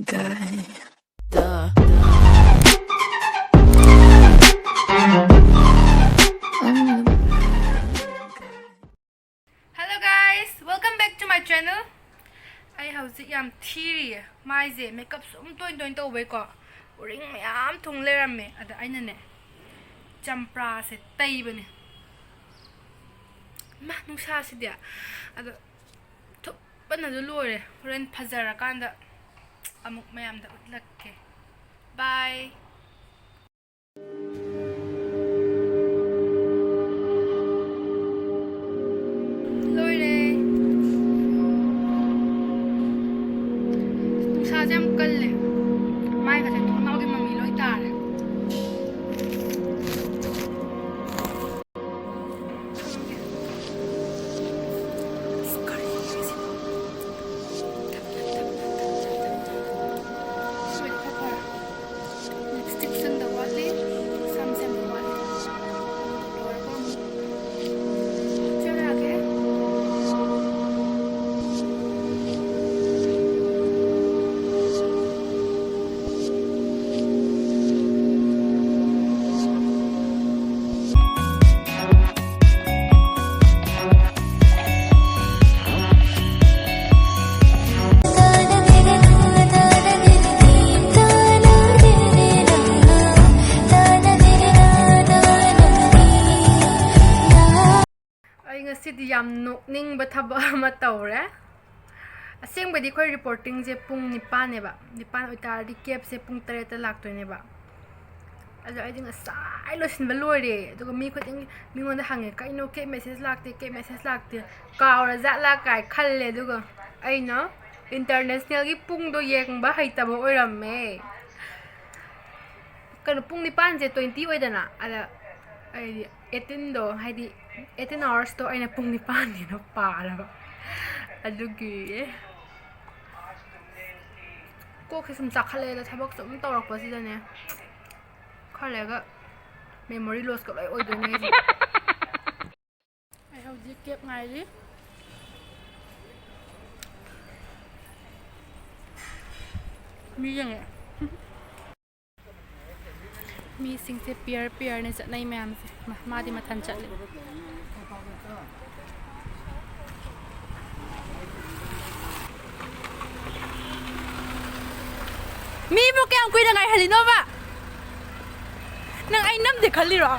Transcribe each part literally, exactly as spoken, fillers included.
guy. Hello guys, welcome back to my channel. ꯑꯩ ꯍꯧꯖꯤꯛ ꯌꯥꯝ ꯊꯤꯔꯤꯌꯦ꯫ ꯃꯥꯏꯁꯦ ꯃꯦꯀꯞ ꯁꯨꯝ ꯇꯣꯏ ꯇꯣꯏꯅ ꯇꯧꯕꯩꯀꯣ, ꯎꯔꯤꯡ ꯃꯌꯥꯝ ꯊꯨꯡ ꯂꯩꯔꯝꯃꯦ꯫ ꯑꯗ ꯑꯩꯅꯅꯦ, ꯆꯝꯄ꯭ꯔꯥꯁꯦ ꯇꯩꯕꯅꯦ꯫ ꯃꯥ ꯅꯨꯡꯁꯥꯁꯤꯗꯤ꯫ ꯑꯗꯣ ꯊꯨꯞꯄꯅꯁꯨ ꯂꯣꯏꯔꯦ꯫ ꯍꯣꯔꯦꯟ ꯐꯖꯔꯀꯥꯟꯗ ꯑꯃꯨꯛ ꯃꯌꯥꯝꯗ ꯎꯠꯂꯛꯀꯦ꯫ ꯕꯥꯏ꯫ ꯂꯣꯏꯔꯦ꯫ ꯅꯨꯡꯁꯥꯁꯦ ꯌꯥꯝ ꯀꯜꯂꯦ꯫ ꯃꯥꯏꯒꯁꯦ ꯊꯣꯡꯅꯥꯎꯒꯤ ꯃꯃꯤ ꯂꯣꯏ ꯇꯥꯔꯦ꯫ Lipstick ꯁꯪꯗ ꯋꯥꯠꯂꯤ, ꯁꯝ ꯁꯦꯝꯗ ꯋꯥꯠꯂꯤ꯫ ꯂꯣꯏꯔꯒ ꯑꯃꯨꯛ ꯆꯠꯂꯛꯑꯒꯦ꯫ ꯑꯩ ꯉꯁꯤꯗꯤ ꯌꯥꯝ ꯅꯣꯛꯅꯤꯡꯕ ꯊꯕꯛ ꯑꯃ ꯇꯧꯔꯦ꯫ ꯑꯁꯦꯡꯕꯗꯤ ꯑꯩꯈꯣꯏ ꯔꯤꯄꯣꯔꯇꯤꯡꯁꯦ ꯄꯨꯡ ꯅꯤꯄꯥꯟꯅꯦꯕ꯫ ꯅꯤꯄꯥꯟ ꯑꯣꯏꯇꯥꯔꯗꯤ ꯀꯦꯞꯁꯦ ꯄꯨꯡ ꯇꯔꯦꯠꯇ ꯂꯥꯛꯇꯣꯏꯅꯦꯕ꯫ ꯑꯗꯣ ꯑꯩꯗꯤ ꯉꯁꯥꯏ ꯂꯣꯏꯁꯤꯟꯕ ꯂꯣꯏꯔꯦ꯫ ꯑꯗꯨꯒ ꯃꯤ ꯈꯨꯗꯤꯡꯒꯤ, ꯃꯤꯉꯣꯟꯗ ꯍꯪꯉꯦ, "ꯀꯩꯅꯣ ꯀꯦꯞ ꯃꯦꯁꯦꯖ ꯂꯥꯛꯇꯦ, ꯀꯦꯞ ꯃꯦꯁꯦꯖ ꯂꯥꯛꯇꯦ, ꯀꯥꯎꯔ ꯖꯥꯠꯂꯥ?" ꯀꯥꯏ ꯈꯜꯂꯦ꯫ ꯑꯗꯨꯒ ꯑꯩꯅ ꯏꯟꯇꯔꯅꯦꯁꯅꯦꯜꯒꯤ ꯄꯨꯡꯗꯣ ꯌꯦꯡꯕ ꯍꯩꯇꯕ ꯑꯣꯏꯔꯝꯃꯦ꯫ ꯀꯩꯅꯣ, ꯄꯨꯡ ꯅꯤꯄꯥꯟꯁꯦ ꯇ꯭ꯋꯦꯟꯇꯤ ꯑꯣꯏꯗꯅ, ꯑꯗ ꯑꯩꯗꯤ ꯑꯩꯠꯇꯤꯟꯗꯣ, ꯍꯥꯏꯗꯤ ꯑꯩꯠꯇꯤꯟ ꯑꯋꯥꯔꯁꯇꯣ ꯑꯩꯅ ꯄꯨꯡ ꯅꯤꯄꯥꯟꯅꯦꯅ ꯄꯥꯔꯕ꯫ ꯑꯗꯨꯒꯤ ꯀꯣꯛꯁꯦ ꯁꯨꯝ ꯆꯥꯈꯠꯂꯛꯑꯦꯗ, ꯊꯕꯛ ꯁꯨꯝ ꯇꯧꯔꯛꯄꯁꯤꯗꯅꯦ꯫ ꯈꯔ ꯂꯩꯔꯒ ꯃꯦꯃꯣꯔꯤ ꯂꯣꯁꯀ ꯂꯣꯏ ꯑꯣꯏꯗꯣꯏꯅꯦ ꯑꯩꯁꯦ꯫ ꯑꯩ ꯍꯧꯖꯤꯛ ꯀꯦꯞ ꯉꯥꯏꯔꯤ꯫ ꯃꯤ ꯌꯦꯡꯉꯦ꯫ ꯃꯤꯁꯤꯡꯁꯦ ꯄꯤꯌꯔ ꯄꯤꯌꯔꯅꯦ ꯆꯠꯅꯩ ꯃꯌꯥꯝꯁꯦ꯫ ꯃꯥ-, ꯃꯥꯗꯤ ꯃꯊꯟ ꯆꯠꯂꯦ꯫ ꯃꯤꯕꯨ ꯀꯌꯥꯝ ꯀꯨꯏꯅ ꯉꯥꯏꯍꯜꯂꯤꯅꯣꯕ? ꯅꯪ ꯑꯩ ꯅꯝꯗꯦ ꯈꯜꯂꯤꯔꯣ?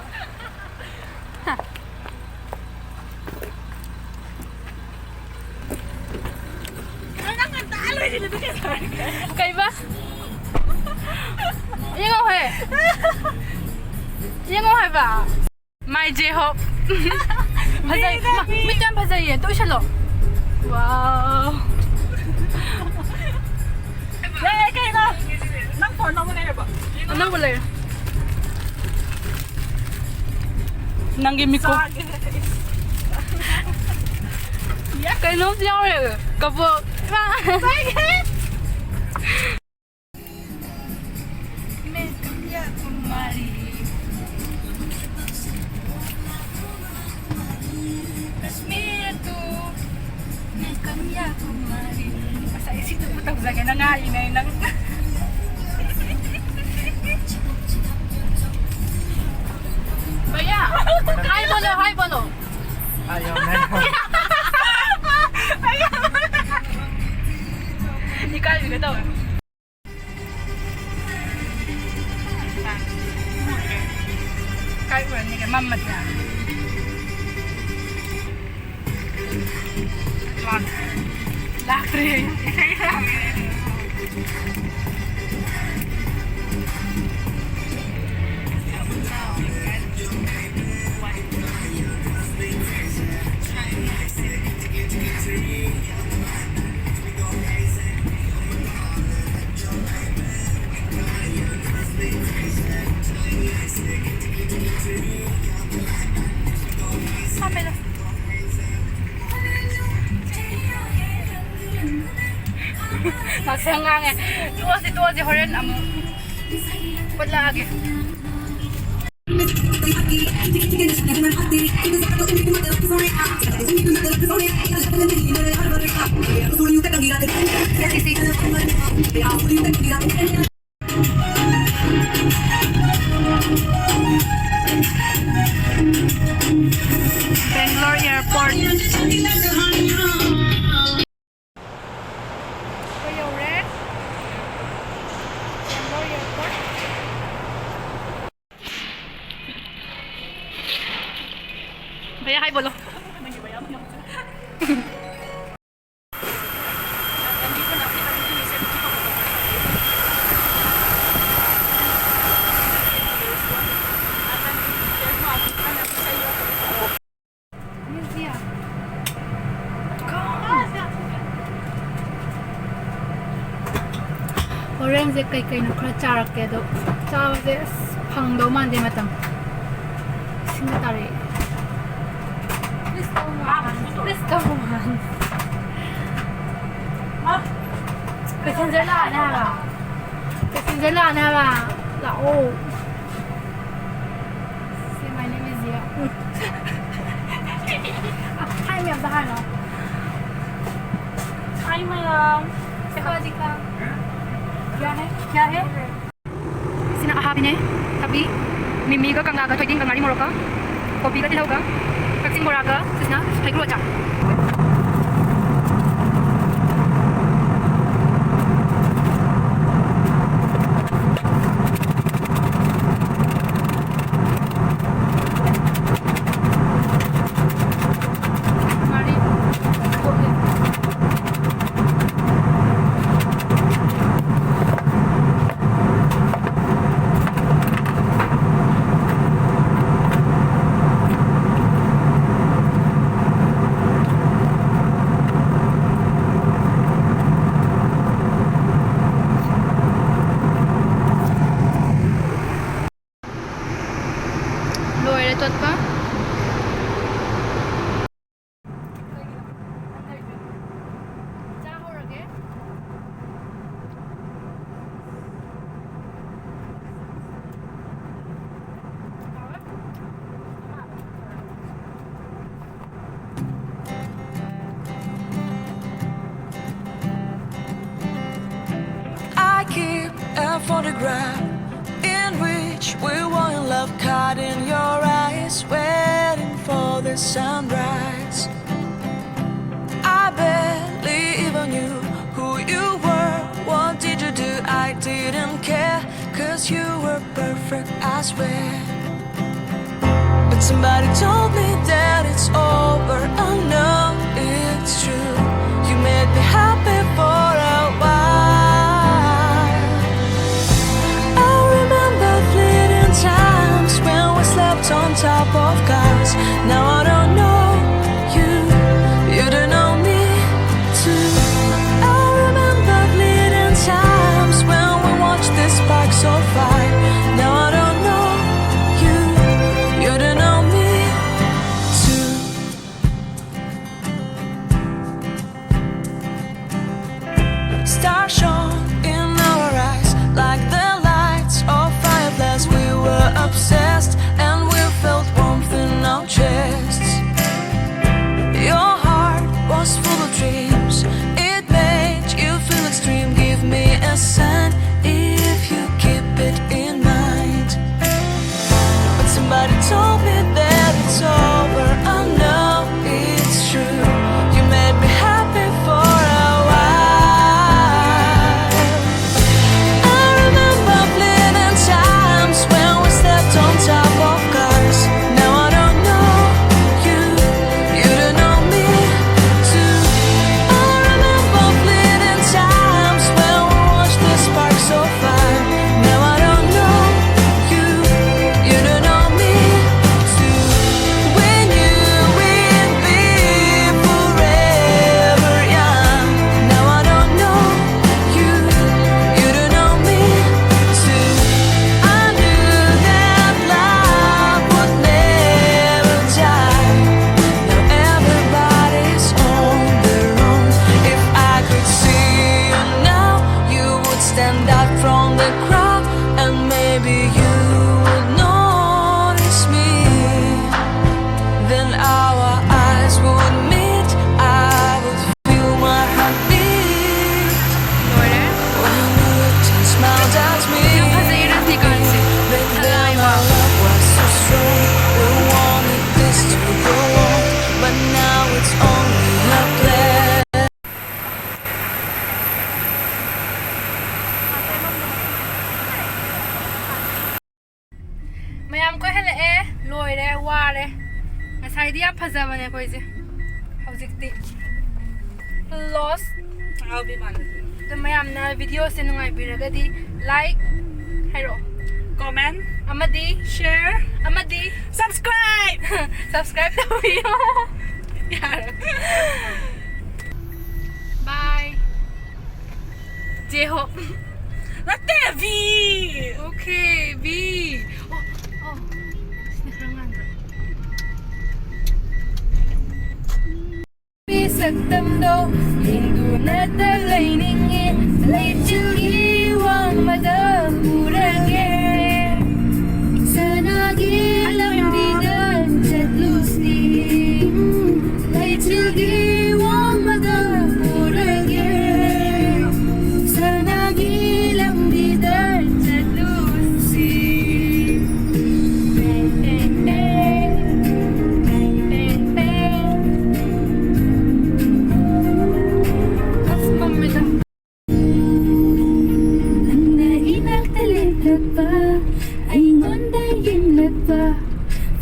ꯍꯥ? ꯅꯪ ꯉꯟꯇꯥ ꯂꯣꯏꯁꯤꯜꯂꯤꯗꯣ ꯀꯩꯗꯧꯔꯒꯦ? ꯀꯩꯕ? ꯌꯦꯡꯉꯣ ꯍꯦ꯫ ꯌꯦꯡꯉꯣ ꯍꯥꯏꯕ꯫ My J Hope꯫ ꯐꯖꯩ꯫ ꯃꯤꯗ ꯃꯥ, ꯃꯤ꯫ ꯃꯤꯠ ꯌꯥꯝ ꯐꯖꯩꯌꯦ꯫ ꯑꯝꯇ ꯎꯏꯁꯜꯂꯣ꯫ Wow꯫ ꯂꯩ, ꯀꯩꯅꯣ? ꯅꯪ ꯐꯣꯟ ꯑꯃ ꯂꯩꯔꯕꯣ? ꯑꯅꯧꯕ ꯂꯩꯔꯦ꯫ ꯅꯪꯒꯤ ꯃꯤꯀꯣ꯫ ꯆꯥꯒꯦ꯫ ꯀꯩꯅꯣꯝꯁꯨ ꯌꯥꯎꯔꯦ꯫ ꯀꯕꯣꯛ꯫ ꯏꯃꯥ꯫ मैं कन्याकुमारी, कश्मीर to मैं Kanyakumari. Asa isi tu putang sa kena ngai na nang. भैया, हाय बोलो, हाय बोलो। Ayaw na. Ayaw. Ikaw, ikaw. ꯀꯥꯏ ꯎꯔꯅꯤꯒꯦ? ꯃꯝꯃꯗꯤ꯫ ꯂꯥꯛꯇ꯭ꯔꯦ꯫ ꯉꯥꯛꯇꯪ ꯉꯥꯡꯉꯦ꯫ ꯇꯣꯛꯑꯁꯤ, ꯇꯣꯛꯑꯁꯤ, ꯍꯣꯔꯦꯟ ꯑꯃꯨꯛ ꯎꯠꯂꯛꯑꯒꯦ꯫ Bangalore Airport. ꯑꯩꯈꯣꯏ ꯌꯧꯔꯦ꯫ Bangalore Airport꯫ भैया हाय बोलो। ꯍꯣꯔꯦꯟꯁꯦ ꯀꯩꯀꯩꯅꯣ ꯈꯔ ꯆꯥꯔꯛꯀꯦ, ꯑꯗꯣ ꯆꯥꯕꯁꯦ ꯑꯁ ꯐꯪꯗꯧ ꯃꯥꯟꯗꯦ ꯃꯇꯝ꯫ ꯏꯁꯤꯡꯒ ꯇꯥꯔꯛꯑꯦ꯫ Please come on. Please come on. Passenger ꯂꯥꯛꯑꯅꯤ ꯍꯥꯏꯕ꯫ ꯄꯦꯁꯦꯟꯖꯔ ꯂꯥꯛꯑꯅꯤ ꯍꯥꯏꯕ꯫ ꯂꯥꯛꯑꯣ꯫ Say my name is Zia. ꯍꯥꯏ ꯃꯌꯥꯝꯗ ꯍꯥꯏꯔꯣ꯫ Hi ꯃꯌꯥꯝ꯫ ꯁꯋꯥꯗꯤꯀꯥ꯫ क्या है? क्या है? ꯁꯤꯅ ꯑꯍꯥꯕꯤꯅꯦ꯫ ꯊꯕꯤ, ꯃꯤꯃꯤꯒ ꯀꯪꯂꯥꯒ ꯊꯣꯏꯗꯤꯡꯒ ꯉꯥꯔꯤ ꯃꯣꯔꯣꯛꯀ ꯀꯣꯕꯤꯒ ꯇꯤꯜꯍꯧꯒ ꯀꯛꯆꯤꯡ ꯕꯣꯔꯥꯒ ꯁꯤꯁꯤꯅ ꯍꯩꯀ꯭ꯔꯨ ꯑꯆꯥꯔ꯫ Photograph in which we were in love, caught in your eyes, waiting for the sunrise. I barely even knew who you were. What did you do? I didn't care, cause you were perfect, I swear. But somebody told me that it's over. I know it's true. You made me happy for a while. I remember fleeting times when we slept on top of cars. Now I don't know you, you don't know me too. I remember fleeting times when we watched the sparks of fire. Now I don't know you, you don't know me too. ꯌꯥꯝ ꯐꯖꯕꯅꯦ ꯑꯩꯈꯣꯏꯁꯦ ꯍꯧꯖꯤꯛꯇꯤ꯫ Lost. ꯑꯗꯣ ꯃꯌꯥꯝꯅ videoꯁꯦ ꯅꯨꯡꯉꯥꯏꯕꯤꯔꯒꯗꯤ like ꯍꯥꯏꯔꯛꯑꯣ, comment ꯑꯃꯗꯤ share ꯑꯃꯗꯤ subscribe. Subscribe ꯇꯧꯕꯤꯌꯣ. ꯌꯥꯔꯦ. Bye. J Hope. ꯅꯠꯇꯦ, V. Okay, V. ꯑꯣ, ꯑꯣ. ꯁꯤꯅ ꯈꯔ ꯉꯥꯟꯕ꯭ꯔꯥ? ꯁꯛꯇꯝꯗꯣ ꯌꯦꯡꯗꯨꯅꯇ ꯂꯩꯅꯤꯡꯉꯤ, ꯂꯩꯆꯤꯜꯒꯤ ꯋꯥꯡꯃꯗ ꯎꯔꯒꯦ꯫ ꯁꯅꯥꯒꯤ ꯂꯝꯕꯤꯗ ꯆꯠꯂꯨꯁꯤ, ꯂꯩꯆꯤꯜꯒꯤ ꯋꯥꯡꯃꯗ ꯎꯔꯒꯦ꯫ ꯁꯅꯥꯒꯤ ꯂꯝꯕꯤꯗ ꯆꯠꯂꯨꯁꯤ꯫ ꯑꯁ, ꯃꯝꯃꯦꯗ꯫ ꯅꯪꯅ ꯏꯅꯥꯛꯇ ꯂꯦꯞꯂꯛꯄ, ꯑꯩꯉꯣꯟꯗ ꯌꯦꯡꯂꯛꯄ,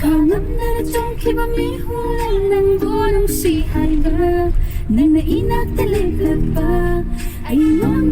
ꯈꯥꯡꯉꯝꯗꯅ ꯆꯣꯡꯈꯤꯕ ꯃꯤꯍꯨꯜ ꯅꯪꯕꯨ ꯅꯨꯡꯁꯤ ꯍꯥꯏꯕ꯫ ꯅꯪꯅ ꯏꯅꯥꯛꯇ ꯂꯦꯞꯂꯛꯄ, ꯑꯩꯉꯣꯟꯗ